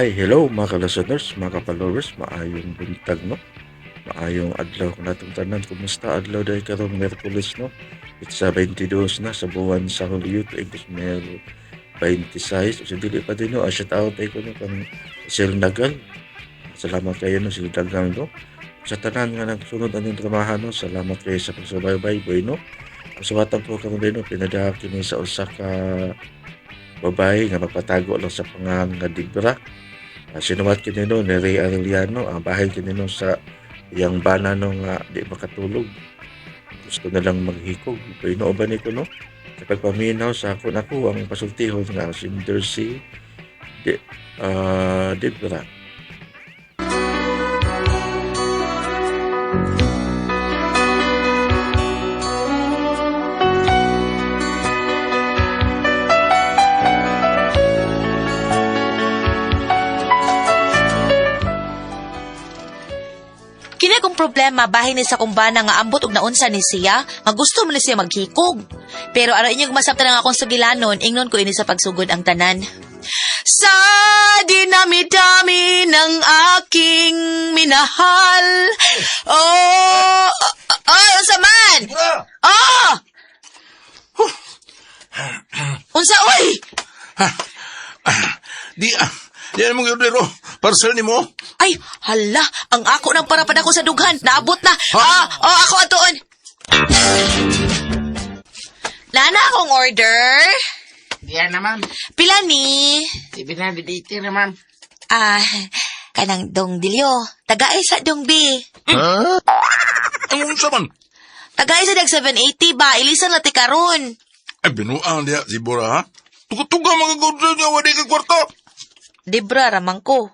Ay, hello mga ka-listeners, mga ka-followers, maayong buntag, no? Maayong adlaw kanatong tanan. Kumusta adlaw dahil karong Miyerkules, no? It's 22 na sa buwan sa Hulyo, tuig 2026. So, dili pa din, no? Shout out ay ko, no, kang Sir Nagal. Salamat kayo, no, Sir Nagal, no? Sa tanan nga nagsunod aning dramahan, no? Salamat kayo sa pagsubaybay, boy, no? Ang suwatan po karon din, no? Pinadaha kini sa usa ka babae nga magpatago lang sa pangalan nga Debra. Sinuwat kini no ni Ray Arellano ang bahin kini no sa iyang bana no nga di makatulog. Gusto na lang maghikog. Pero ba ni ko no? Sa pagpaminaw sa ako nako ang pasultihon nga si si Debra. Kini akong problema bahin ni sa kumbana nga ambot og naunsa ni siya, nga gusto man ni siya maghikog. Pero aron inyong masabtan ang akong sugilanon, ingnon ko ini sa pagsugod ang tanan. Sa dinami-dami ng aking minahal. Oh, ay, unsa man? Oh! Unsa oy? Di, di na mong order, oh. Parcel ni mo. Ay, hala, ang ako nang para pa ko sa dughan. Naabot na. Ah, oh, ako atoon. Nana akong order. Diyan na, ma'am. Pila ni? 780 na, ma'am. Ah, kanang dong dilyo. Tagay sa dong B. Ang unsa man. Tagay sa dag 780 ba? Ilisan na ti karon. Ay, binuang diya si Bora, ha? Tuga-tuga mga order niya, wala ka kwarta. Debra ramang ko.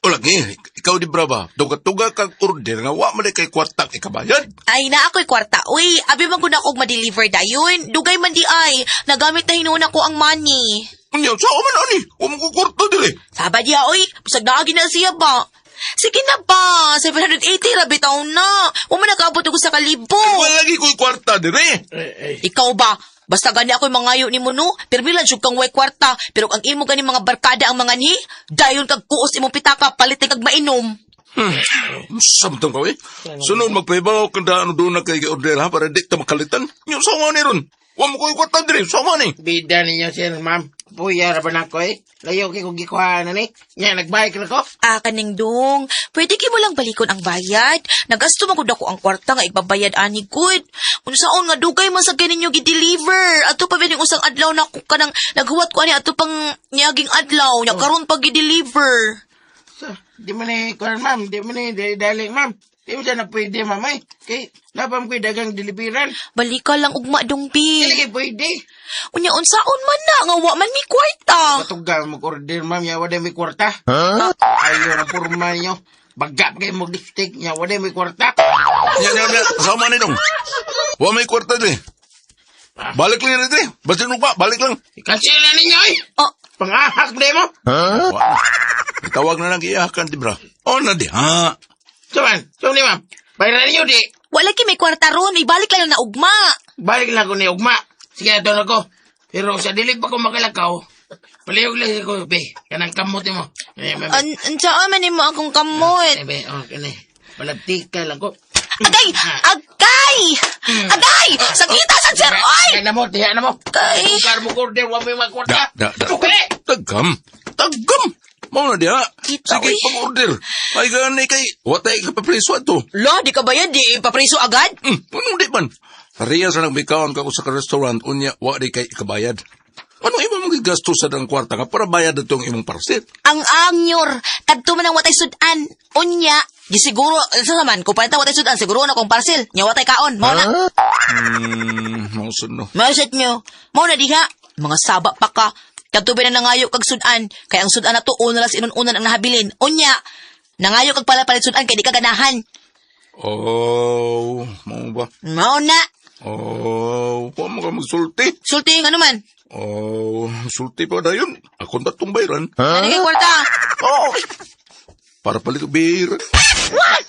O lagi, ikaw di brava. Tuga-tuga kag order nga, wa man kay kwarta ikabayad. Ay, na ako'y kwarta. Uy, abi man gud ako og ma-deliver dayon. Dugay man di ay. Nagamit na hinuon ako ang money. Unya, sa man ani? Wa man ko kwarta dili. Saba diya, oy. Bisag naagi na siya ba? Sige na ba? 780 ra bitaw na. Wa man nakaabot og sa kalibo. Wala lagi ko'y kwarta dili. Ikaw ba? Basta gani ako'y mangayo nimo no. Pirmi lang jud kang way kwarta. Pero ang imo gani mga barkada ang mga ni, dayon kag kuos imong pitaka palit kag mainom. Unsa man tong ka, eh? Sunod, magpahibaw kang daan doon na kay order, ha? Para di ta makalitan. Unya, sa man ni ron? Wa man ko'y kwarta dili. Sa man ni? Bida ninyo, sir, ma'am. Puya ra ba na ko, eh? Layo kay kung gikuha na ni. Nya, nagbike na ko. Ah, kaning dong. Pwede kimo lang balikon ang bayad. Nagasto man gud ako ang kwarta nga ibabayad ani good. Unsaon nga dugay man sa ganin ninyo gi-deliver. Ato pa bining usang adlaw na ko kanang naghuwat ko ani ato pang niaging adlaw nya karon pag gi-deliver. So, di man ni, kuhan, ma'am. Di man ni, dali, ma'am. Di mo sana pwede, ma'am, eh. Kay, napam ko'y dagang deliveran. Balika lang ugma dong bi. Dili kay pwede. Unya unsaon man na nga wa man mi kwarta. Patuga mag-order, ma'am. Nya, wala may kwarta. Ayaw na purma ninyo. Baga pa kayo mag-lipstick. Nya, wala may kwarta. Nya, nya, nya. Sa man ni dong? Wa may kwarta dili. Balik lang dili. Basta nung pa, balik lang. I-cancel na ninyo, eh. Oh, Pangahak na mo. Wa. Itawag na lang iyakan, di bra. O na di, ha? So, man. So, ni, ma'am. Bayaran ninyo, di. wala ki may kwarta ron, ibalik lang na ugma. Balik lang ko ni Ugma. Sige, ato na ko. Pero sa dili pa ko makalakaw, palihog lang ko, be. Kanang kamot mo. Eh, be, An unsaon man nimo akong kamot? be, oh, kani. Palabtika lang ko. Agay! Agay! Agay! Sakita sa sir, oy! Kaya na mo, tiya na mo. Kay. Kung mo order, wa may Da, magkwarta. da, da. Okay. Tagam. Tagam. Mao na di, ha? Kita, Sige, uy. pag-order. Ay, gani kay, watay ka papreso ato. Lo, di ka ba yan? Di ipapreso agad? Anong di man? Riya sa nagbikawan ka ko sa restaurant, unya, wa di kay ikabayad. Ano imo mong gigasto sa dang kwarta ka para bayad itong imong parcel? Ang angyor, kadto man ang watay sudan. Unya, di siguro, sa naman, kung palita watay sudan, siguro na kong parcel. Nya watay kaon, mao na. Mausod no. Mausad nyo. Mao na diha. Mga saba pa ka. Kadto ba na nangayo kag sudan, kay ang sudan na to, una lang sa inununan ang nahabilin. Unya, nangayo kag pala palit sudan, kay di ka ganahan. Oh, mao ba? Mao na. Oh, wa mo ka magsulti. Sulti ano man. Oh, sulti pa dayon. Ako na itong bayran. Ano kay kwarta? Oh. Para palit og beer.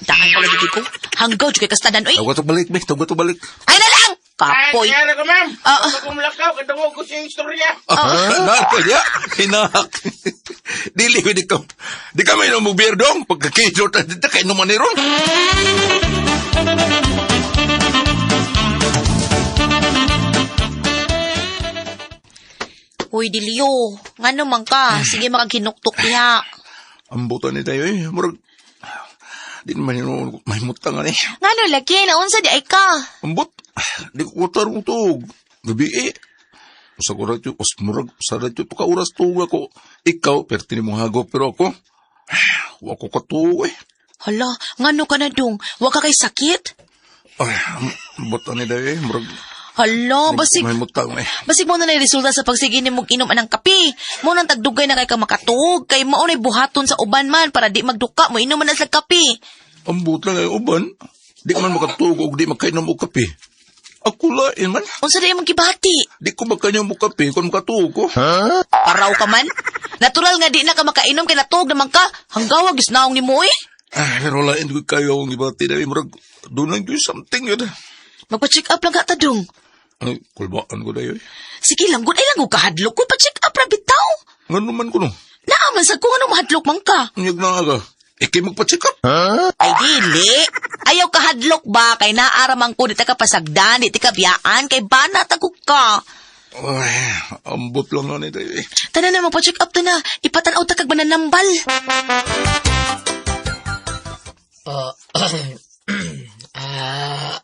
Daan pala dito ko. Hanggaw, kay kastadan, oy. Tawag to balik, be. Tawag to balik. Ay na lang! Kapoy. Ay, kaya ko, ma'am. Ah, ah. Pag kumlakaw, kadungog ko siyang istorya. Ah, nako niya. Hinak. Dili ko di ka. Di ka may namubir dong. Pagkakidot na dito kay naman ni ron. Uy, Dilio. Ngano man ka? Sige, makaginuktok diha. Ang buta ni tayo eh. Murag, di naman yun mahimutang ani. Ngano lagi? Naunsa di ay ka? Ambot, di ko kutarong tuog. Gabi eh. Usa ko radyo, us murag, sa radyo, tuka oras tuog ako. Ikaw, perti ni mong hago, pero ako, wa ko katuog eh. Hala, ngano ka na dong? Wa ka kay sakit? Ay, ambot ani tayo eh. Murag, Hala, di ko basig mahimutang eh. basig mo na na resulta sa pagsige ni mong inom anang kape. Mo nang tagdugay na kay ka makatuog kay mao nay buhaton sa uban man para di magduka mo inom man na sa kape. Ambot lang ay uban. Di man makatuog og di makainom og kape. Ako lain man. Unsa di imong gibati? Di ko makainom og kape kung makatuog ko. Paraw ka man. Natural nga di na ka makainom kay natuog naman ka. Hanggawa gisnaong nimo eh. Ah, pero lain ko kayo akong gibati na murag doon lang yun something yun. Magpa-check up lang ka ta dong. Ay, kulbaan ko dayo eh. Sige lang gud ay lang og kahadlok ko pa-check up ra bitaw. Ngano man ko no? Naa man sad ko ngano mahadlok man ka. Unyag na aga. Ikay magpa-check up. Ay dili. Ayaw kahadlok ba kay naara man ko di ta ka pasagdan, di ta ka biyaan kay bana taguk ka. Ay, ambot lang na nito eh. Tanan na magpa-check up ta na. Ipatan-aw ta kag mananambal. Oh, ah,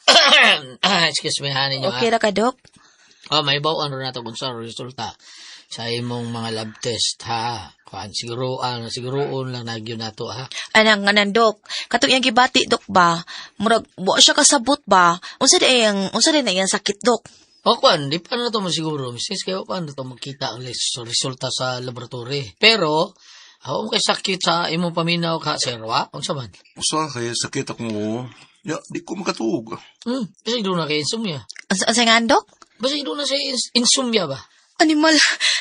ah, excuse me, ha, ninyo, Okay ha. ra ka, Dok? Oh, may bawaan rin nato kung sa resulta sa imong mga lab test, ha. Kuan, siguro, siguroon lang nagyo nato, ha. Anang anang Dok. Katong iyang gibati, Dok ba? Murag wa siya kasabot ba? Unsa di ang unsa di na iyang sakit, Dok? O kuan, di pa na to masiguro, misis, kaya pa na to makita ang resulta sa laboratory. Pero, ako kay sakit sa imong paminaw ka, sir, wa? Unsa man? Usa kaya sakit ako. Ya, di ko makatuog. Basig doon na kay insomnia. Unsa unsa nga, Dok? Basig doon na sa insomnia ba? Animal,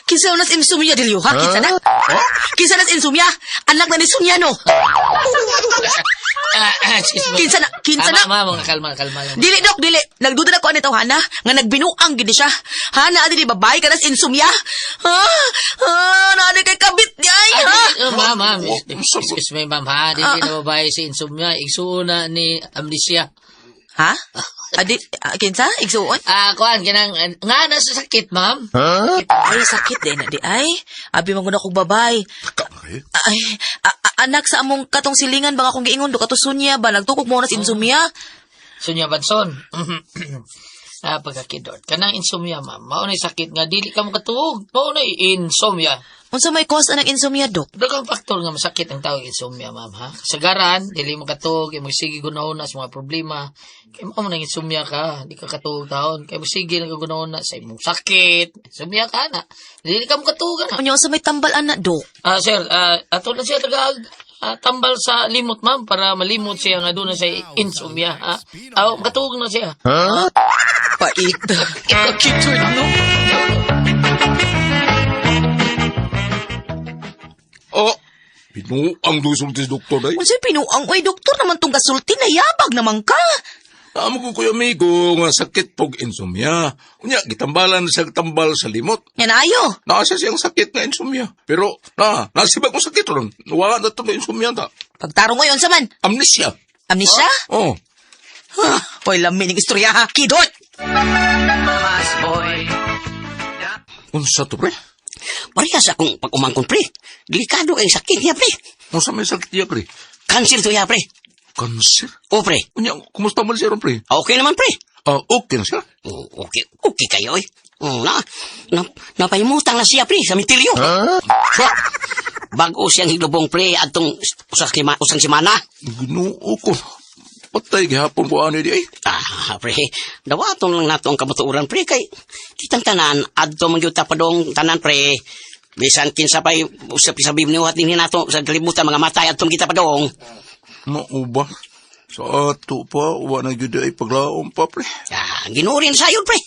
kinsa nas insomnia dilyo ha? Kinsa na? Kinsa nas insomnia? Anak na ni Sonia no. Ah, ah, excuse me. Kinsa na? Kinsa na? Ah, ma'am, mga kalma, kalma lang. Dili dok, dili. Nagduda na ko ani hana nga nagbinuang gid siya. Hana adi di babae ka nas insomnia. Ha? Ha, na adi kay kabit di ay Ah, ha. ma'am, ma'am, Oh, excuse me, ma'am, ha? Dili na babae si insomnia. Igsuon na ni amnesia. Ha? Adi kinsa igsuon? Ah, kuan, kinang, nga nasa sakit, ma'am. Ay sakit di na di ay. Abi man gud akong babay. Taka kayo. Ay, anak sa among katong silingan ba nga akong giingon do kato Sonia ba nagtukok mo nas insomnia? Sonia Banson. Ah, pagkakidot. Kanang insomnia, ma'am. Mao na sakit nga dili ka makatuog. Mao na insomnia. Unsa may cause anang insomnia dok? Daghang faktor nga masakit ang tawag insomnia, ma'am, ha? Kasagaran, dili makatuog, kay magsige gunahon na sa mga problema. Kay mao man ang insomnia ka, di ka katuog taon. Kay magsige lang ka gunahon na sa imong sakit. Insomnia ka na. Dili ka makatuog na. Unya unsa may tambal ana dok? Ah, sir, ato lang siya taga tambal sa limot, ma'am, para malimot siya nga doon na sa insomnia, ha? Ah, makatuog na siya. Pait. Pagkidot, no? Oh, binuang doon sulti sa doktor day. Unsa pinuang oy doktor naman tong gasulti na yabag naman ka. Amo ko kuya amigo nga sakit pog insomnia. Unya, gitambalan sa tambal sa limot. Yan ayo. Nasa siyang sakit nga insomnia. Pero, na, nasibag kong sakit ron. Wala na itong insomnia ta. Pagtarong oy unsa man? Amnesia. Amnesia? Oh. Hoy lami ning istorya ha. Kidot. Unsa to, pre? Parehas akong pag-umangkon, pre. Delikado kay sakit niya, pre. Unsa may sakit niya, pre? Cancer to niya, pre. Cancer? O, pre. Unya, kumusta man siya ron, pre? Okay naman, pre. Ah, okay na siya. Oh, okay, okay kayo, eh. Oh, na, napahimutang na siya, pre, sa mitilyo. Sa, Bago siyang higlubong, pre, atong usang semana. Ginoo ko. Patay gihapon ko ani di ay. Ah, pre, dawaton lang nato ang kamatuoran, pre, kay kitang tanan, adto man gyud ta padong tanan, pre. Bisan kinsa pa'y usap-isabi niwat dinhi nato sa kalibutan mga matay adtong kita padong. Mauba. Sa ato pa, wa na gyud ay paglaom pa, pre. Ah, ginurin sayon, pre.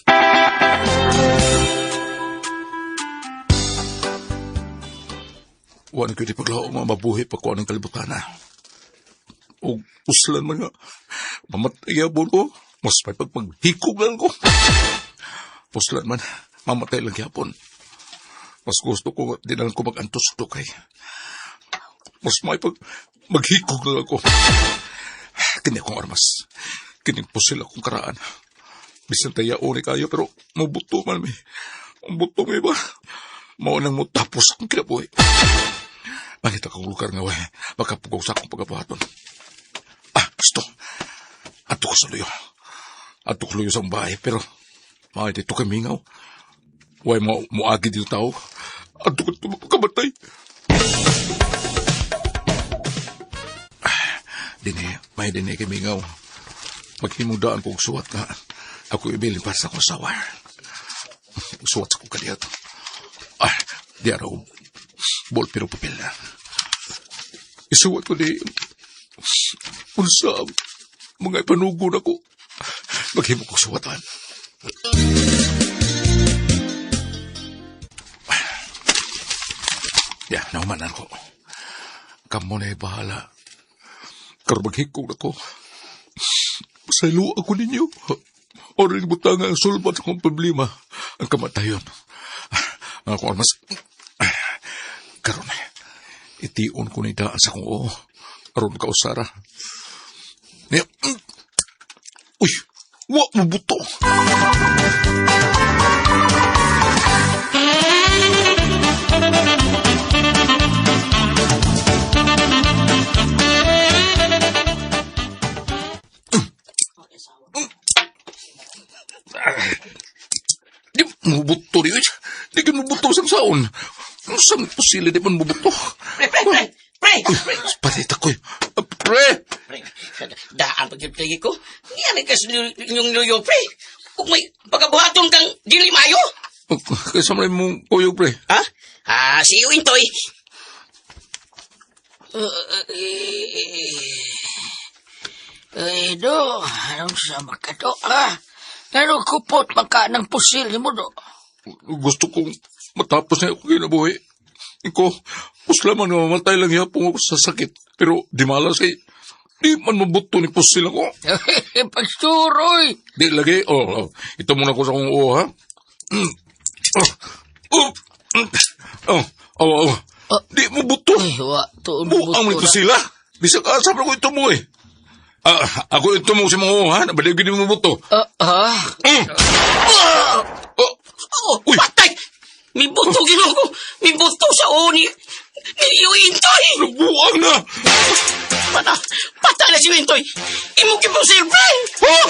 Wa na gyud ay paglaom nga mabuhi pa ko aning kalibutan na. Og uslan man nga. Mamatay gihapon ko. Mas may pagpaghikog lang ko. Puslan man, mamatay lang gyapon. Mas gusto ko, di na lang ko mag-antos to kay. Mas may pag maghikog na lang ko. Kini akong armas. Kining pusil akong karaan. Bisan tayo ni kayo, pero mabuto man mi. Mabuto mi ba? Mao nang mutapos akong kinabuhi. Makita kong lugar nga, way. Makapugaw sa akong pagabuhaton. Ah, gusto. Ato ko sa luyo. Ato ko luyo sa bahay, pero mga dito kay mingaw. Way mo muagi dito tao. Ato ko ito kamatay. Ah, dine, may dine kay mingaw. Maghimong daan kong suwat nga. Ako ibilin para sa akong sawa. Suwat sa kong kaliat. Ah, di araw. Bol pero papel na. Isuwat ko di. Unsa ang mga ipanugod ako. Maghimo kong suwatan. Ya, naumanan ko. Kamo na bahala. Karon maghikog na ko. Pasaylo ako ninyo. Oring butang ang sulbat sa akong problema. Ang kamatayon. Ang akong armas. Karon, tion ko ni daan sa akong oo. Aron ka usara. Niya. Uy, wa mo buto. Di mo buto di. Di ka mo buto sa saon. Sa pusili di man mo buto. Pre, pre, pre! Pre! Pre! Patita ko. Pre! Pre, daan pag yun ko. Yan ang kas inyong luyo, pre. Kung may pagkabuhaton kang dili mayo. Kaysa man mong kuyog, pre. Ha? Ah, si Intoy. Eh, do, anong sama ka do, ha? Pero kupot man ka ng pusil ni mo, do. Gusto kong matapos na ako kinabuhi. Iko, pusla man nga mamatay lang yapong ako sa sakit. Pero di malas kay, di man mabuto ni pusil ako. Pagsuroy! Di lagi, oh, oh. Ito muna ko sa akong oo, ha? Mm. Oh, oh, mm. Oh, oh, oh. Di mo buto. Ay, wa, to, Buang ni pusila. Bisag asa pa ko ito mo eh. Ah, ako ito mo si mga oo, ha? Nabalig di mo buto. Ah, ah. Mm. Ah! Oh, Oh, Uy. patay! May buto ginoo ko. May buto sa uni. Ni Intoy! Nabuang na! Patay, patay na si Intoy. Imo kipusil, pre! Oh!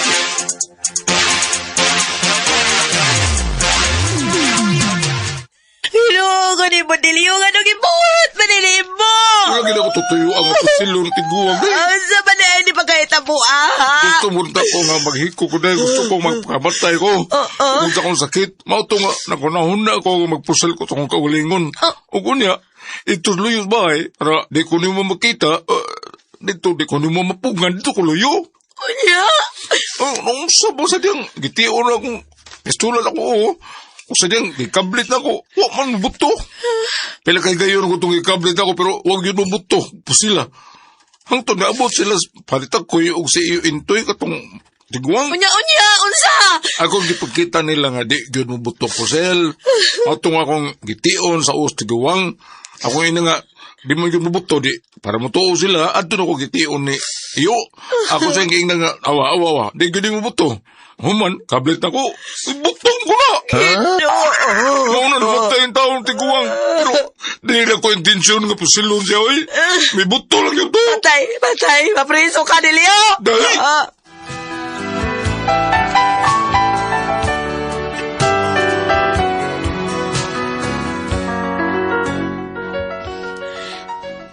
Hello, gani mo diliyo nga nung ibuhat manili mo. Wala gina ko tutuyo ang pusilon tiguang. Ang sa ba na hindi pa kayo tabo, ah? Gusto mo na ko nga maghiko ko dahil gusto ko magpakamatay ko. Oo. Kung sa akong sakit, mauto nga, nakunahon na ako nga magpusal ko sa akong kaugalingon. O kunya, ito luyo sa bahay, para di ko nimo makita, dito di ko nimo mapugan, dito ko luyo. Unya? Oh, nung sa ba sa diyang, gitio na akong, pistola na ako, oo. Kung sa diyang, gikablit na ako, wa man buto. Pila kay gayon ko itong gikablit ako, pero wag yun mabuto, pusila. Hangtod naabot sila, palitag ko yung si iyo intoy katong tiguang. Unya, unya, unsa? Ako gipagkita nila nga di gyud mo buto ko sel. Atong akong gtion sa us tiguang. Ako ina nga di mo gyud mo buto di para mo tuo sila adto na ko gtion ni iyo. Ako sa giingnan nga awa awa awa di gyud mo buto. Human kablit na ko. Butong ko na. Ginoo. Mauna na matay ang taong tiguang. Pero di na ko intensyon nga pusilon siya oy. May buto lang yun to. Patay, patay, mapriso ka ni Leo. Dahil. Ah.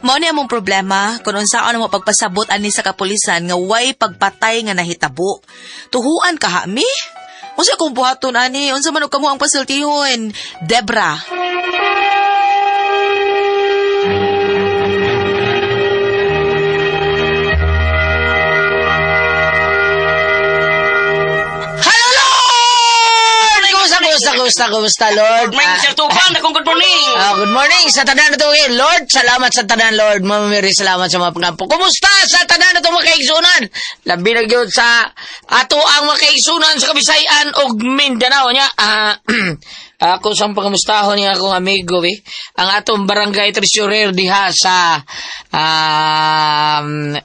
Mao ni among problema kung unsaon mo pagpasabot ani sa kapulisan nga way pagpatay nga nahitabo. Tuhuan ka ha mi? Unsa kung buhaton ani? Unsa man og kamo ang pasultihon? Debra. Hello, Lord! Kumusta, kumusta, kumusta? Kumusta, kumusta, Lord? Good morning, Sir Tupan. Akong good morning. Ah, good morning sa tanan na to. Eh. Lord, salamat sa tanan, Lord. Mama Mary, salamat sa mga pangampo. Kumusta sa tanan na to mga kaigsunan? Labi na gyud sa ato ang mga kaigsunan sa Kabisayan ug Mindanao niya. Ah, ako sa pangamustahon niya akong amigo eh. Ang atong barangay treasurer diha sa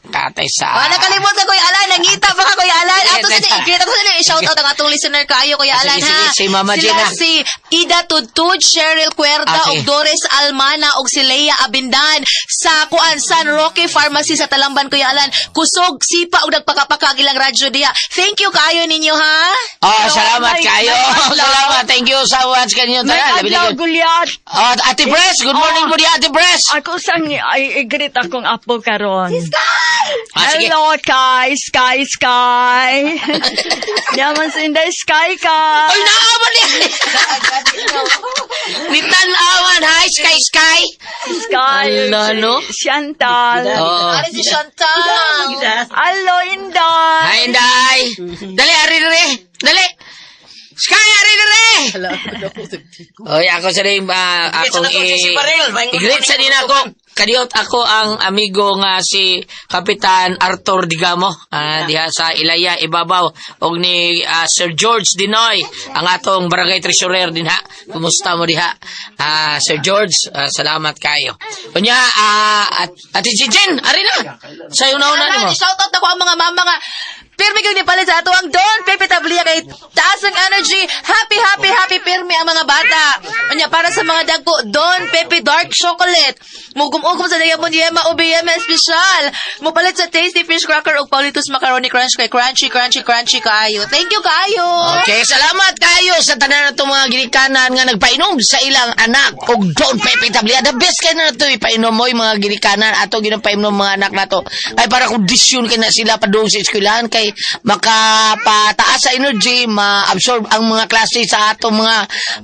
katay sa Ah, nakalimot ka, Kuya Alan. Nangita pa ka, Kuya Alan. Ato sa Sige, i-greet. Ato sa i-shout out ang atong listener kaayo, Kuya Sige, Alan, ha? sige, si Mama Sila Gina. si Ida Tudtud, Cheryl Cuerda, Ah, sige. ug Doris Almana, ug si Leia Abindan sa kuan San Roque Pharmacy sa Talamban, Kuya Alan. Kusog, sipa, ug nagpakapaka ang ilang radyo diha. Thank you kaayo ninyo, ha? Oh, salamat kayo. May adlaw. Salamat. Thank you so much kanyo. May Tanan, labi na adlaw, gyud. Gulyat. Oh, Ate Pres, good morning Oh. po diha, Ate Pres. Ako sang ay i-greet akong apo karon. Ah, sige. Hello, Kai, Sky, Sky. Yaman sa Inday, Sky ka. Ay, naaman niya! Nitan awan, hi, Sky, Sky! Sky. Ala, no? Si Chantal. Oo. Ari si Chantal. Hello, Inday. Hi, Inday! Dali, ari dali! Dali! Sky, ari dali! Oy, ako sa rin, akong Sa i... si Baril. I-greet sa din ako. Kadiot ako ang amigo nga si Kapitan Arthur Digamo diha sa Ilaya Ibabaw og ni Sir George Dinoy ang atong barangay treasurer dinha. Kumusta mo diha? Sir George, salamat kayo. Unya at Ate Jijen, ari na. Sayo na una Alan, nimo. shout out na ko ang mga mama nga. Pirmi gyud ni palit sa ato ang Don Pepe Tablia kay taas ang energy. Happy, happy, happy pirmi ang mga bata. Unya para sa mga dagko, Don Pepe Dark Chocolate. Mugum-ugum sa Diamond Yema o BM Espesyal. Mupalit sa Tasty Fish Cracker ug Paulitos Macaroni Crunch kay crunchy, crunchy, crunchy kaayo. Thank you kaayo. Okay, salamat kayo sa tanan na itong mga ginikanan nga nagpainom sa ilang anak og Don Pepe Tablia. The best kayo na ito ipainom mo yung mga ginikanan ato ginapainom mga anak nato. Ay para kondisyon kay na sila padung sa eskwelahan kay makapataas sa energy, ma-absorb ang mga klase sa atong mga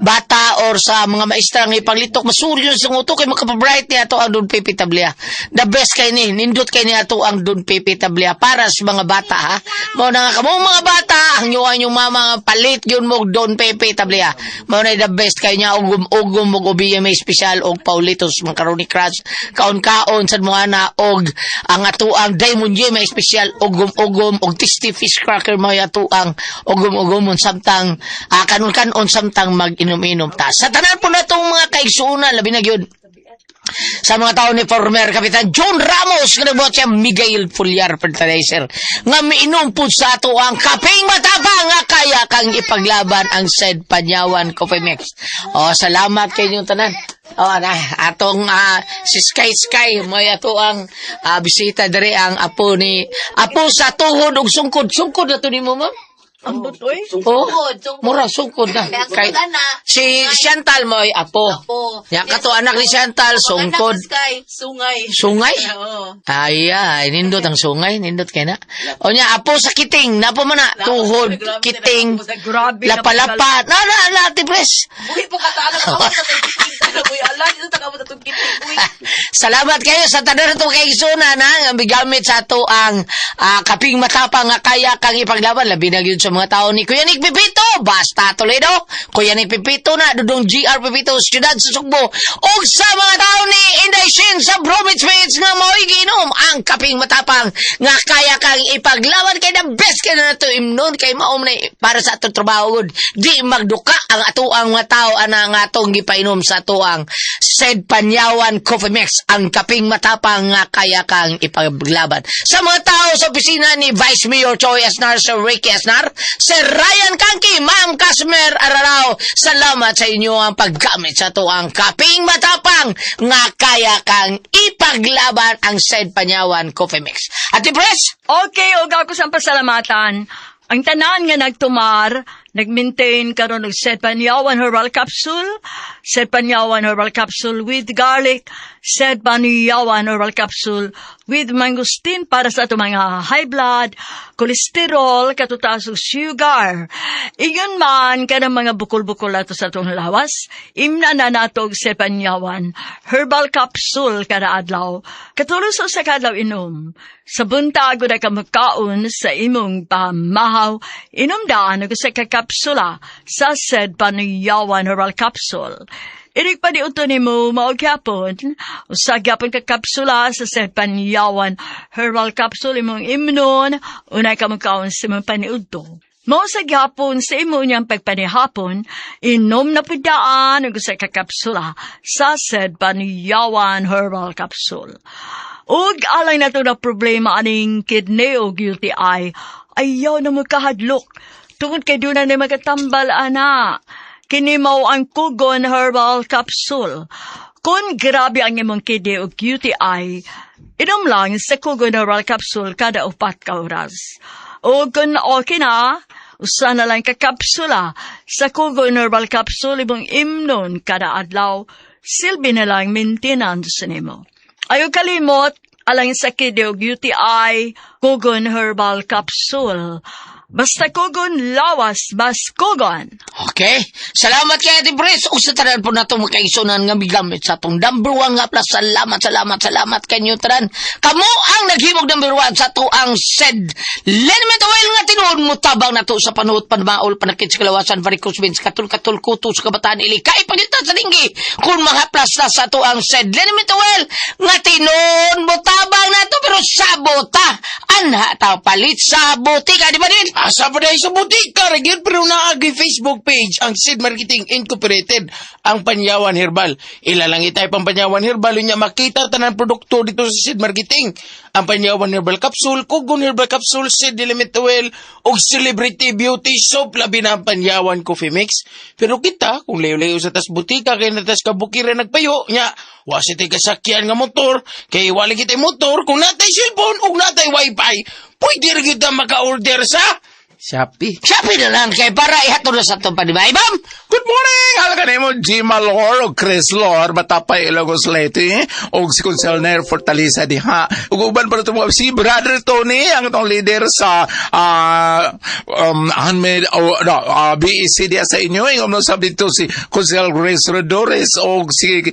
bata or sa mga maestra nga ipanglitok. Masuryo sa utok kay makapabright ni ato ang Don Pepe Tablia. The best kay ni, nindot kay ni ato ang Don Pepe Tablia para sa mga bata ha. Mao na nga kamo mga bata, ang inyo ang inyong mama nga palit yun mo og Don Pepe Tablia. Mao na the best kay niya og ugom og OBMA special og Paulitos Macaroni Crunch kaon-kaon sad mo ana og ang ato ang Diamond Yema special ugom-ugom og Tasty Fish Cracker mao ato ang ugom-ugom samtang kanon-kanon samtang mag-inom-inom ta. Sa tanan po natong mga kaigsuonan labi na gyud sa mga tao ni former Kapitan John Ramos nga nagbuhat siya Miguel Fulyar Fertilizer nga miinom po sa ato ang kapeng matapang nga kaya kang ipaglaban ang said Panyawan Coffee Mix. O, salamat kay inyong tanan. O, na, atong si Sky Sky may ato ang bisita diri ang apo ni apo sa tuhod ug sungkod. Sungkod na to nimo, ma'am? Ang butoy. Oh, mura sungkod na. Kaya ang Kay, sungkod, ana. si Chantal mo ay apo. Apo. Ya kato anak ni Chantal sungkod. Anak sa Sky, sungay. Sungay? Oo. Ay, ay, nindot ang sungay, nindot kay na. O niya, apo sa kiting, napo man na, tuhod, kiting, Grabe na lapa-lapa. Na, na, na, Ate Pres. Buhi po kataalam ako sa kiting. Uy, ala, dito taka mo tatong kiting. Uy. Salamat kayo sa tanan natong kaigsunan ha, nga migamit sa ato ang kaping matapang nga kaya kang ipaglaban labi na gyud sa mga tao ni Kuya Nick Pipito, basta Toledo, Kuya Nick Pipito na dudong GR Pipito siyudad sa Sugbo ug sa mga tao ni Inday Shin sa Bromwich Beach nga mao'y giinom ang kaping matapang nga kaya kang ipaglaban kay the best kay na nato imnon kay maom na para sa atong trabaho gud di magduka ang atoang mga tao ana nga atong gipainom sa atoang said Panyawan Coffee Mix ang kaping matapang nga kaya kang ipaglaban sa mga tao sa opisina ni Vice Mayor Choi Asnar, Sir Ricky Asnar, Sir Ryan Kanki, Ma'am Casmer Ararao, salamat sa inyo ang paggamit sa atoang kaping matapang nga kaya kang ipaglaban ang said Panyawan Coffee Mix. Ate Pres, Okay, og ako sa pasalamatan. Ang tanan nga nagtumar, nag-maintain karon og Said Panyawan Herbal Capsule, Said Panyawan Herbal Capsule with garlic, Said Panyawan Herbal Capsule with mangosteen para sa ato mga high blood, cholesterol, katutaas ug sugar. Ingon man kanang mga bukol-bukol ato sa atong lawas, imna na nato og Said Panyawan Herbal Capsule kada adlaw. Katulong sa usa ka adlaw inom. Sa buntag na ka makaon sa imong pamahaw, inom daan og usa ka kapsula sa said Panyawan Herbal Capsule. Inig pa ni uto nimo mao gyapon, usa gyapon ka kapsula sa said Panyawan Herbal Capsule imong imnon, unay ka mukaon sa imong paniudto. Mao sa gyapon sa imo niyang pagpanihapon, inom na pud daan og usa ka kapsula sa said Panyawan Herbal Capsule. Ug alang nato na problema aning kidney o UTI, ayaw na mo kahadlok. Tungod kay duna na magatambal ana. Kini mao ang Kugon Herbal Capsule. Kung grabe ang imong kidney o UTI, inom lang sa Kugon Herbal Capsule kada 4 ka oras. O kung okay na, usa na lang ka kapsula sa Kugon Herbal Capsule imong imnon kada adlaw, silbi na lang maintenance nimo. Ayaw kalimot, alang sa kidney og UTI, Kugon Herbal Capsule. Basta kugon lawas, mas kugon. Okay. Salamat kay Ate Pres. O sa tanan po nato makaisunan nga migamit sa atong number one nga plus. Salamat, salamat, salamat kanyo tanan. Kamo ang naghimog number one sa ato ang said liniment oil nga tinuod mo tabang nato sa panuot, panmaol, panakit sa kalawasan, varicose veins, katul-katul, kuto sa kabataan, ili, kaipagita sa dinggi. Kung mga plus na sa ato ang said liniment oil nga tinuod mo tabang nato pero sabota. Anha ta palit sa butika, di ba din? Asa pa dahil sa butika, Regil, pero naagi Facebook page ang Seed Marketing Incorporated, ang Panyawan Herbal. Ilalang itay pang Panyawan Herbal, unya makita tanan produkto dito sa Seed Marketing. Ang Panyawan Herbal Capsule, Kugon Herbal Capsule, Seed Element Oil, ug Celebrity Beauty Soap, labi na ang Panyawan Coffee Mix. Pero kita, kung layo-layo sa tas butika, kay natas kabukiran nagpayo, nya, wasi tay kasakyan nga motor, kay wala kitay motor, kung natay cellphone, ug natay wifi, pwede rin kita maka-order sa Shopee. Shopee na lang kay para ihatod na sa itong panibay. Bam! Good morning! Halaga nimo G. Malor o Chris Lor, Matapay, Ilocos Leyte, o si Conselner Fortaleza diha. Ug uban pa ito si Brother Tony, ang itong leader sa handmade, o, no, BEC diha sa inyo. Ingon mo sabi dito si Consel Grace Rodores o si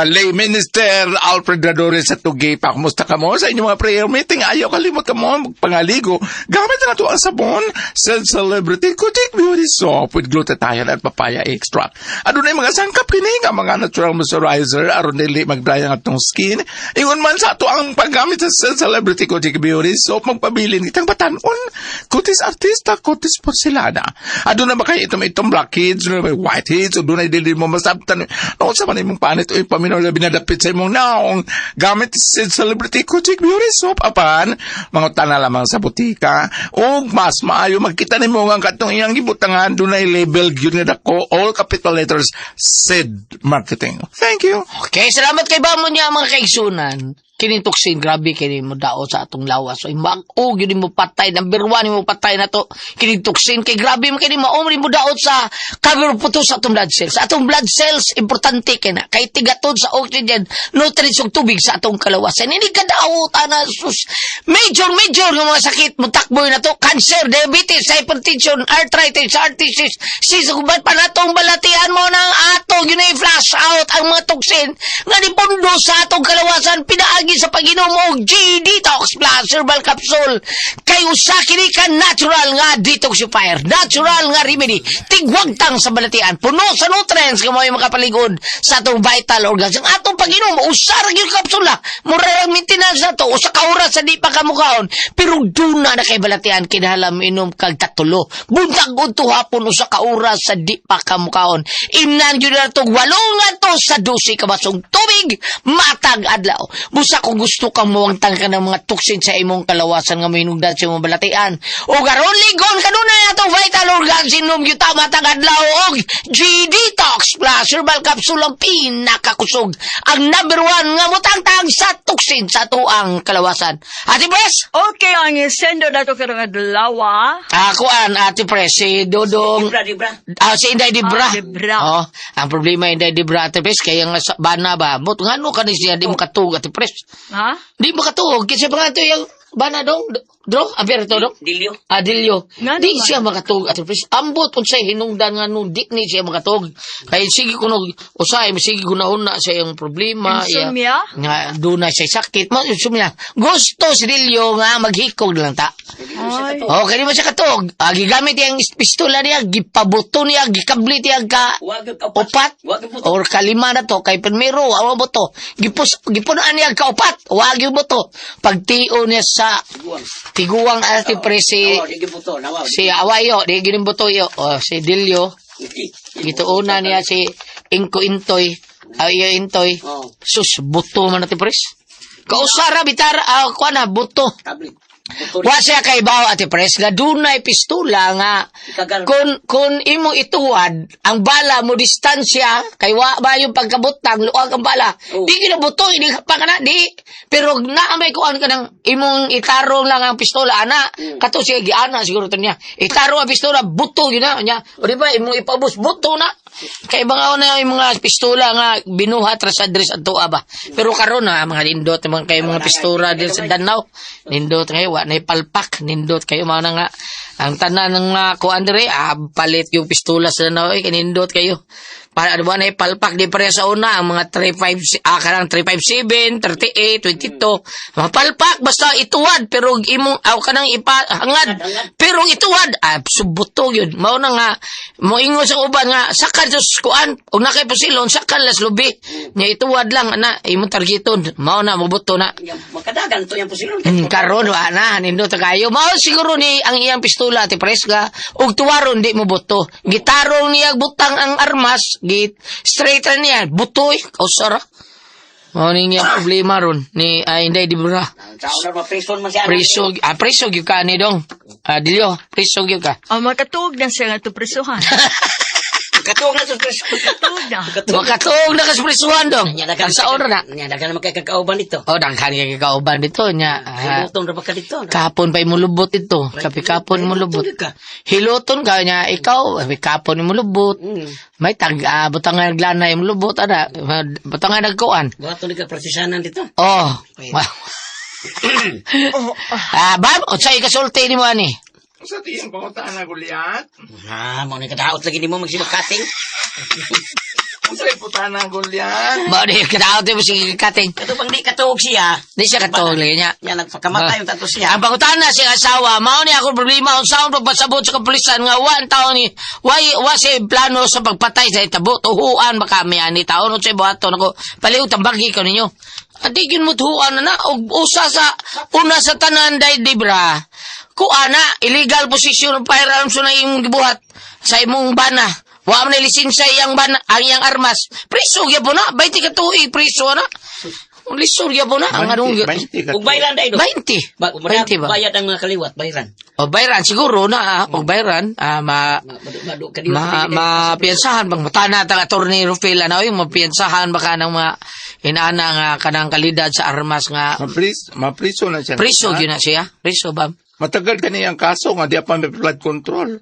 lay Minister Alfred Radores sa Tugipa. Kumusta ka mo sa inyong mga prayer meeting? Ayaw kalimot ka mo magpangaligo. Gamit na ito ang sabon sa Celebrity Kutik Beauty Soap with glutathione at papaya extract. Ano na yung mga sangkap kini nga mga natural moisturizer aron dili mag-dry ang atong skin. Ingon man sa ato ang paggamit sa Celebrity Kutik Beauty Soap magpabilin kitang batanon. Kutis artista, kutis porcelana. Aduna ba kayo itong blackheads, aduna ba whiteheads, o dunay dili mo masabtan. No, sa man imong panit o paminaw labi na dapit sa imong naong gamit sa Celebrity Kutik Beauty Soap apan mga tana lamang sa butika o mas maayo magkita nimo nga katong iyang gibutangan dunay label gyud nga dako all capital letters said marketing. Thank you. Okay, salamat kay Bamo niya mga kaigsunan. Kining toxin, grabe kini mo dao sa atong lawas. So, mag-o, yun mo patay. Number one, mo patay na to. Kining toxin, kay grabe mo kini mao mo daot sa cover po to sa atong blood cells. Sa atong blood cells, importante kay na. Kay tigatod sa oxygen, nutrients ug tubig sa atong kalawasan. Hindi ka daot, ana, sus. Major, major nga mga sakit mo takboy na to. Cancer, diabetes, hypertension, arthritis, heart disease, sisugubat pa na tong balatian mo ng atong yun ay flash out ang mga toxin nga nipundo sa atong kalawasan pinaagi sa pag-inom og G-Detox Plus Herbal Capsule. Kay usa kini ka natural nga detoxifier, natural nga remedy, tigwagtang sa balatian, puno sa nutrients nga mo'y makapaligod sa atong vital organs. Ang atong pag-inom, usa ra gyud kapsula, mura ra maintenance na to, usa ka oras sa di pa kamukaon, pero duna na kay balatian kinahanglan inom kag tatulo. Buntag udto hapon usa ka oras sa di pa kamukaon. Imnan gyud na tog 8 ngadto sa 12 ka basong tubig matag adlaw. Busa kung gusto kang muwangtang ka ng mga toxin sa imong kalawasan nga mahinugdan sa imong balatian. O karon ligon kanunay atong vital organs inom gyud ta matag adlaw og G-Detox Plus Herbal Capsule ang pinakakusog. Ang number one nga mutangtang sa toxin sa atuang kalawasan. Ate Pres? Okay, ang sendo na to karong adlaw. Akuan, Ate Pres, si Dodong. Dibra, Dibra. Ah, si Inday Dibra. Ah, Dibra. Oh, ang problema Inday Dibra, Ate Pres, kaya nga sa bana ba? But ngano ka ni siya di mo katuog, Ate Pres? Ha? Di mo katuog kasi pa nga ito yung bana dong, dro, aberto dong. Dilyo. Adilyo. Nga Di naman. siya makatuog, Ate Pres. Ambot unsay hinungdan nga no, di ni siya makatuog. Kay sige kuno usay sige gunahon na sa iyang problema. Insomnia? Nga doon na siya sakit. Ma, insomnia. Gusto si Dilyo nga maghikog lang ta. Ay. Oh, kani mo siya katuog. Ah, gigamit iyang pistola niya, gipabuto niya, gikablit niya ka upat or kalima na to kay primero awa boto. Gipus gipunuan niya ka upat, wa gyud boto. Pagtio niya sa tiguang ati pre si si Awayo, di gining boto yo. Oh, si Dilyo. Gituuna niya si Ingko Intoy. Ay, iyo Intoy. Sus, buto man natin, pres. Kausara, bitara, ah, kuha na, buto. Wa siya kay bawo ate pres nga dunay pistola nga kung imo ituwad ang bala mo distansya kay wa ba yung pagkabutang luag ang bala di ginabuto ini pa kana di pero naa may kuan ka ng imong itarong lang ang pistola ana kato siya giana siguro to niya itarong ang pistola buto gyud na niya o di ba imong ipaubos buto na kay mga na yung mga pistola nga binuhat ra sa diri sa atoa ba pero karon na mga nindot mga kay mga pistola diri sa Danau nindot kayo wa nay palpak nindot kayo mao na nga ang tanan ng mga kuan diri ah, palit yung pistola sa Danau eh, kay nindot kayo para ano ba na palpak di pareha sa una ang mga 35 ah kanang 357 38 22 mga palpak basta ituwad pero imong aw kanang ipahangad pero ituwad ah subuto yun mao na nga moingon sa uban nga sakal sa kuan og na kay pusilon sakal las lubi nya ituwad lang ana imong targeton mao na mobuto na. Makadagan to yung pusilon. Karon wa na nindot kayo. Mao siguro ni ang iyang pistola ti preska ug tuwaron di mo buto. Gitarong niya butang ang armas, git straight ra niya butoy kausara. Mao ni iyang problema ron ni ay Inday Dibra. Sao na maprison man siya. Preso, ah preso gyud ka ni dong. Ah dilyo, preso gyud ka. Oh, makatuog na siya nga to presuhan. Katuog na sa prison. Katuog na. Makatuog na ka sa presuhan dong. Sa ora na. Nya daghan naman kay kakauban dito. Oh, daghan kay kauban dito nya. Ah, Hiluton ra ba ka dito? kapon pa imulubot ito. Kapi kapon imulubot. Hiluton ka niya, ikaw, eh, kapon imulubot. May tag, ah, butang nga naglana imulubot, ana, butang nga nagkuan. Buhaton ni ka prosesanan dito. Oh. Ah, bam, unsay kasulti nimo ani? Sa tiyang pangutaan na Goliath? Ah, mo ni kadaot lagi nimo magsimakating. Unsay putana Goliath? Mao ni kadaot mo sige kating. Kato bang di katuog siya? Di siya katuog lagi niya. Nya nagpakamatay yung tato siya. Ang pangutana siya asawa, mao ni ako problema unsaon pagpasabot sa kapulisan nga wa ang taon ni way wa siya plano sa pagpatay sa itabo tuhuan ba kami ani taon unsay buhaton ako paliw tambagi ko ninyo. Adi gyud mo tuhuan na na og usa sa una sa tanan day dibra. Kuana illegal position of firearms na imong gibuhat sa imong bana. Wa man lisensya iyang bana ang iyang armas. Priso gyud na, 20 ka tuig priso na. Lisod gyud na ang anong Ug bayran dai do. 20. Ba, 20 ba? bayad ang mga kaliwat, bayran. O bayran siguro na ah, og bayran ah, ma Madu kadiwat. ma mapiyansahan bang matana ta attorney Rufil ano yung mapiyansahan baka ng mga inaana nga kanang kalidad sa armas nga Mapriso na siya. priso gyud na siya priso ba. Matagal ka niyang kaso nga di pa may flood control.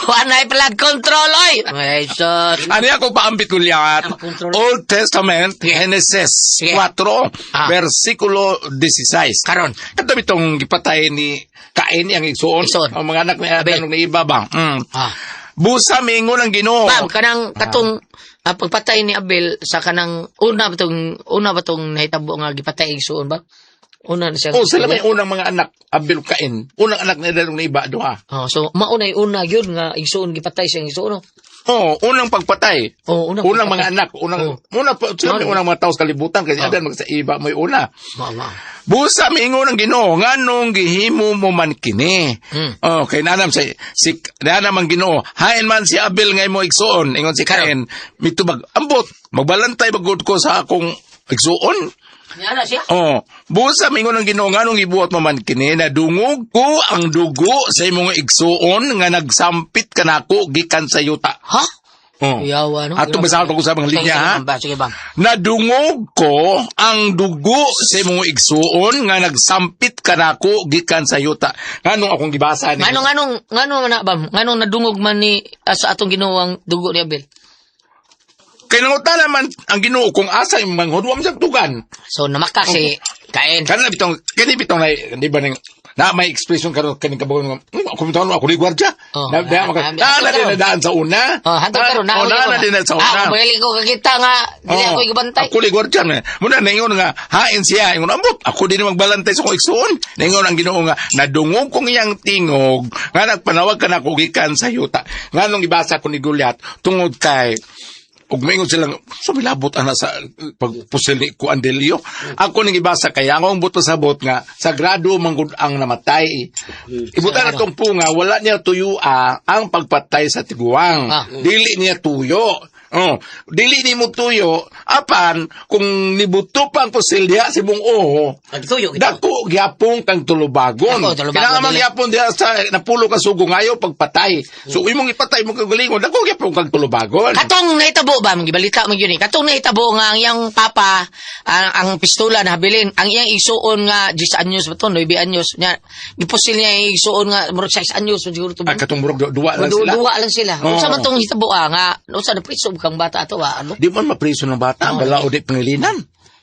Wanay flood control oy. Ay sus. Ano ako paambit Goliath? Makontrol. Old Testament, Genesis Sige. 4, Ah. versikulo 16. Karon. Kato itong gipatay ni Cain ang igsuon. Igsuon. Ang mga anak ni Abel. Adam ug ni Iba ba? Ah. Busa mingon ang Ginoo. Bam kanang katong ah, pagpatay ni Abel sa kanang una ba tong nahitabo nga gipatay igsuon ba? Una na siya. Oh, sila may unang mga anak, Abel ug Cain. Unang anak ni Adam ug ni Iba duha. Oh, so maunay una gyud nga igsuon gipatay siya ang igsuon. No? Oh, unang pagpatay. Oh, unang Unang pagpatay. mga anak, unang Oh. una pa sila may unang mga tao sa kalibutan kasi Adam sa iba may una. Mao mao. Busa miingon ang Ginoo nganong gihimo mo man kini. Oh, kay nanam si si nanam ang Ginoo. Hain man si Abel nga imo igsuon, ingon si Cain, mitubag ambot, magbalantay bagud ko sa akong igsuon. Niana siya. Oh, busa mingon ang Ginoo nganong gibuhat mo man kini nadungog ko ang dugo sa imong igsuon nga nagsampit kanako gikan sa yuta. Ha? Oh. Yawa, no? Ato basahon pag-usap ang linya ha. Sige, ba? Sige, bang. Nadungog ko ang dugo sa imong igsuon nga nagsampit kanako gikan sa yuta. Nganong akong gibasa ni? Nganong, nganong, nganong na, bam? Nganong nadungog man ni, ah, sa atong Ginoo ang dugo ni Abel? Kay nangutan naman ang Ginoo kung asa imong manghod wa man siya tugan. So, namaka si Kain. Kana bitong kani bitong na di ba ning Na may expression karon kaning kabawon nga, ako bitaw ako ni gwardiya." Oh, Na na ah, na na din daan sa una. Oh, hantod karon na. Oh, na na din sa una. Ah, kung ko kakita nga dili Oh, ako igabantay. Ako ni gwardiya man. Muna naingon nga hain siya ingon ambot ako din magbalantay sa akong igsuon. Naingon ang Ginoo nga nadungog kong iyang tingog nga nagpanawag ka nako gikan sa yuta. Nganong gibasa ko ni Goliath tungod kay ug maingon silang sumilabot ana sa pagpusil ni Kuandelio. Ako ning gibasa kay ang akong buto sabot nga sagrado manggod ang namatay. Ibutan na tong punga wala niya tuyua ang pagpatay sa tiguang. Ah. Dili niya tuyo. Oh, dili nimo tuyo apan kung nibuto pa ang pusil diha sa imong oho, Nagtuyo kita. dako gyapon kang tulubagon. Dako, tulubagon, Kailangan man dili. gyapon diha sa napulo ka sugo ngayo pagpatay. So imong ipatay mo kagalingon, dako gyapon kang tulubagon. Katong nahitabo ba, gibalita mo yun eh. Katong nahitabo nga ang iyang papa, ang pistola na habilin, ang iyang igsuon nga 10 anyos ba to, 9 anyos. Nya, gipusil niya yung igsuon nga murag 6 anyos siguro to. Ah, katong murag duwa lang sila. Duwa lang sila. Oo. Unsa man tong hitabo nga unsa na priso kang bata ato ah, ano? Di man mapriso ng bata, ang balao di pangilinan.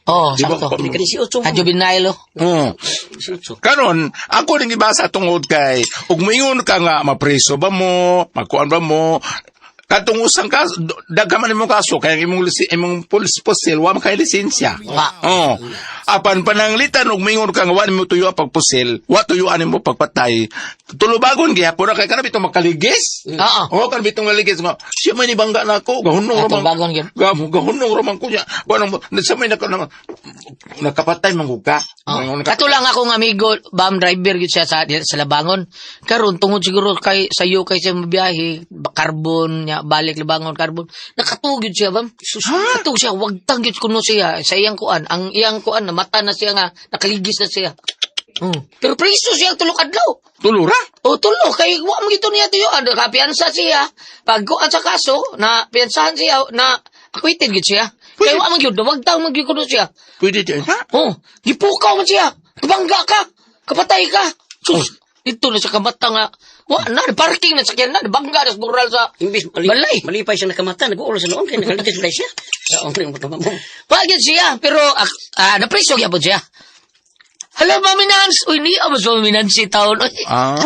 Oh, Di ba- sakto. Hindi ka ni si Otso. Ha juvenile. Oh. Oo. Si Otso. Karon, ako ning gibasa tungod kay ug moingon ka nga mapriso ba mo, magkuan ba mo, katong usang kaso, daghan man imong kaso kay ang imong imong pulis pusil wa man kay lisensya. Wa. Oh. Apan pananglitan ug moingon ka nga wa nimo tuyo ang pagpusil, wa tuyuan nimo pagpatay. Tulubagon gihapon na kay kana bitong makaligis. Oo. Oh, kana bitong maligis nga. Siya may nibangga nako, gahunong Ah, ra man. tulubagon gyud. Gahunong ra man ko niya. Wa nang sa may nakapatay man gud ka. Oh. Moingon ka. Kato lang akong amigo, bam driver gyud siya sa Labangon. Karon tungod siguro kay sa kay siya mabiyahe, carbon nya balik Labangon carbon. Nakatug gyud siya bam. Katug siya wagtang gyud kuno siya sa iyang kuan. Ang iyang kuan namata na siya nga nakaligis na siya. Pero priso siya tulo ka adlaw. Tulura. O tulo kay wa man gito niya tuyo kapiyansa siya. Pag kuan sa kaso na piyansahan siya na acquitted gyud siya. Kay wa man gyud wagtang man gyud kuno siya. Pwede din, ha? Oh, gipukaw man siya. Kabangga ka. Kapatay ka. Sus, dito na sa kamata nga. Wa na, parking na sakyan na, bangga na sa bural sa Imbis, balay. malipay siya nakamata, nag-uulo sa noon, kaya nakaligis na siya. Sa ongre mo mo. Pagyan siya, pero napriso gyapon siya. Hala, Mami Nance. Uy, niya mas Mami Nance taon. Uy. Ah.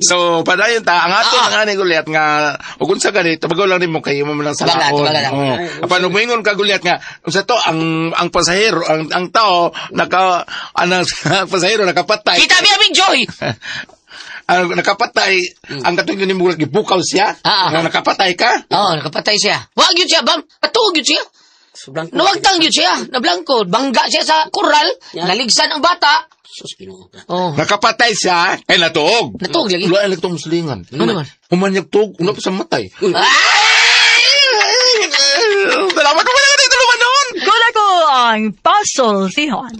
So, padayon ta ang ato nga ni Goliath nga ug unsa gani tubago lang nimo kay imo man lang Tubaga, salaon. tubaga lang. Oh. Apan ug moingon ka Goliath nga unsa to ang pasahero ang tao naka anang ang pasahero nakapatay. Kita biya Big Joy. Ang nakapatay ang katong yun nimo gibukaw siya. Ah. Nga nakapatay ka. Oh, nakapatay siya. Wa gyud siya, bam. Atuog gyud siya. Sobrang Nawagtang gyud siya, nablangko. Bangga siya sa kural, naligsan ang bata. Sus, Ginoo ka. Oh. Nakapatay siya kay natuog. Natuog lagi. Wala lang tong muslingan. Ano naman? Humanyag tuog, una pa sa matay. Ah! Salamat ko wala ka dito naman noon. Kuna ko ang pasultihan.